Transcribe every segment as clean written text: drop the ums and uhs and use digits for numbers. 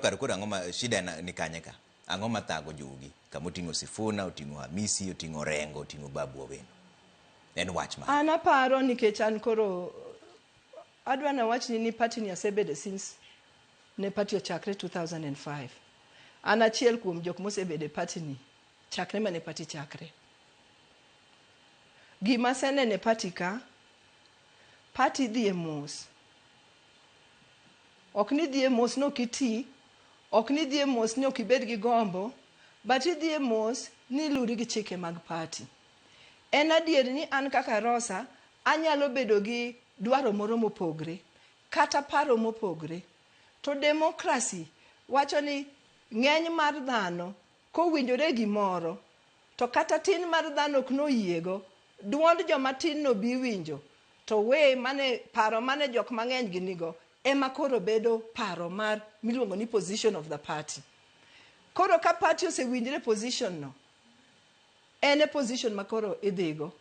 Kar koro ang'o ma shida ni kanye ka? Ang'o ma thago jogi? Kama oting'o Sifuna, oting'o Hamisi, oting'o Orengo, oting'o Babu Owino. En wach ma. An aparo nikech an koro adwa nawachni ni party ni asebede since ne party ochakre 2005. An achiel kuom jok mosebede party ni chakre mane party chakre. Gima aseneno e party ka, party dhi e mos. Ok ni dhi e mos ni ok iti, ok ni dhi e mos ni ok ibed gi gombo, but idhi e mos ni iluri gi chike mag party. En adier ni an kaka Rosa, anyalo bedo gi dwaro moro mopogre, kata paro mopogre. To democracy wacho ni ng'eny mar dhano kowinjore gimoro, to kata tin mar dhano ok noyiego, duond joma tin no bi winjo, to we mane paro mane jok mang'eny gi nigo ema koro bedo paro mar miluongo ni position of the party. Koro ka party osewinjre position no, en e position ma koro idhigo.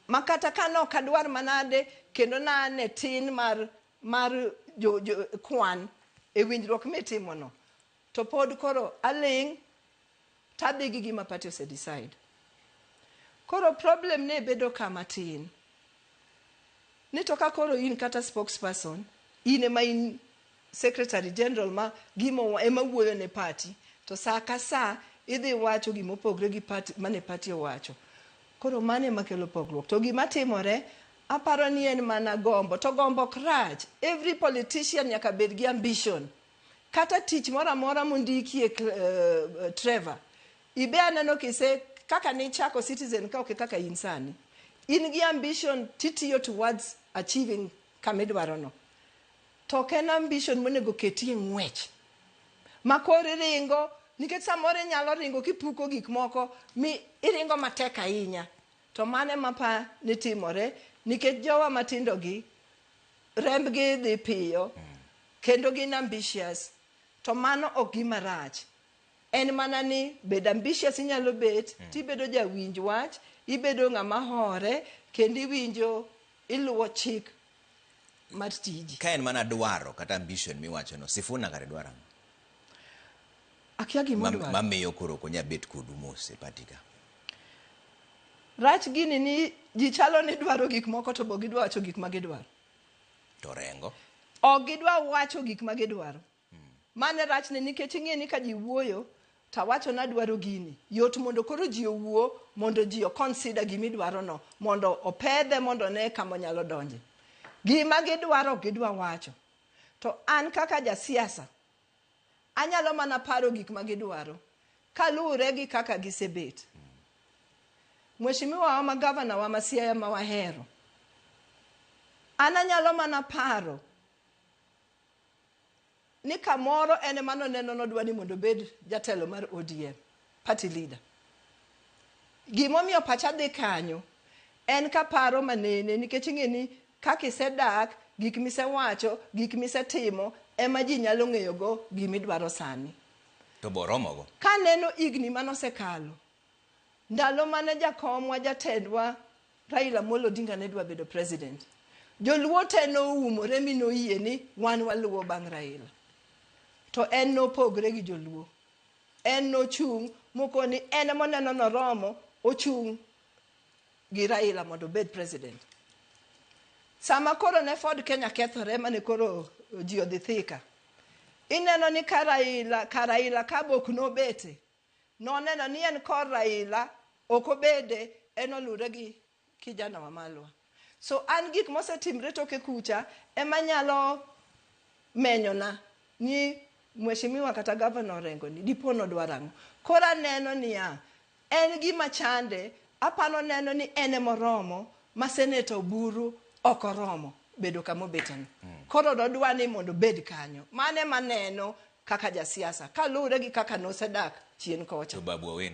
Ma kata ka nok adwar manade kendo nane tin mar jo kwan e winjruok mitimo no, to pod koro aling' tadhi gi gima party ose decide. Koro problem ne bedo kama tin. Ni to ka koro in kata spokesperson, in ema in secretary general ma gimo ema wuoyo ne party, to sa ka sa idhi wacho gima opogre gi party mane party owacho. Koro mano ema kelo pogruok. To gima timore, aparo ni en mana gombo. To gombo ok rach. Every politician nyaka bed gi ambition. Kata tich moro amora mondikie Trevor, ibe aneno kise kaka nichako Citizen ka ok e kaka in sani. In gi ambition titiyo towards achieving kamidwaro no. To ok en ambition monego ketie ng'wech. Ma koro iringo, nikech samoro inyalo ringo kipuko gik moko mi iringo matek ahinya. To mano ema pa ni timore nikech jowa matindo gi rembgi dhi piyo kendo gin ambitious. To mano ok gima rach. En mana ni bed ambitious inyalo bet, tibedo jawinj wach, ibedo ng'ama hore, kendo iwinjo iluwo chik mar tiji. Ka en mana dwaro kata ambition miwacho no, Sifuna kare dwaro ang'o? Akia gima odwaro. Mamiyo koro ok onyal bet kodu mos e party ka. Rach gini ni ji chalo ni dwaro gik moko to bo gidwa wacho gik ma gidwaro. To Orengo? Ok gidwa wacho gik ma gidwaro. Mano e rachne nikech ing'e ni ka ji wuoyo to awacho ni adwaro gini. Yot mondo koro ji owuo mondo ji o consider gima idwaro no mondo opedhe mondo one kama onyalo donje. Gima gidwaro ok gidwa wacho. To an kaka jasiasa anyalo mana paro gik ma gidwaro kaluwore gi kaka gisebet. Mheshimiwa wa ma gavana wa ma Siaya ma wahero. An anyalo mana paro ni kamoro en ema noneno nodwa ni mondo obed jatelo mar ODM, party leader. Gimomiyo pacha dhi kanyo en kaparo manene nikech ing'e ni kaka isedak, gik misewacho, gik misetimo ema ji nyalo ng'eyogo gimidwaro sani. To boromogo? Kaneno higni manosekalo, ndalo mane jakomwa jatendwa Raila Amolo Odinga ne dwa bedo president, joluo te noumore mi noyie ni wan waluwo bang' Raila. To en nopogre gi joluo. En nochung' mokoni en emoneno noromo ochung' gi Raila mondo obed president. Sama koro ne Ford Kenya kethore mane koro ji odhi Thika, ineno ni ka Raila, ka Raila ka bok nobete, noneno ni en kor Raila ok obede, en olure gi kijana wa Malwa. So an gik mosetimre toke kucha ema nyalo menyona ni mheshimiwa kata gavana Orengo ni dipo nodwaro ang'o. Koro aneno niya, en gima chande, apano neno ni en emoromo ma Senator Oburu ok oromo bedo kama obeteno. Koro nodwa ni mondo obed kanyo. Mano ema aneno kaka jasiasa kaluwore gi kaka nosedak chien kocha. To Babu Owino?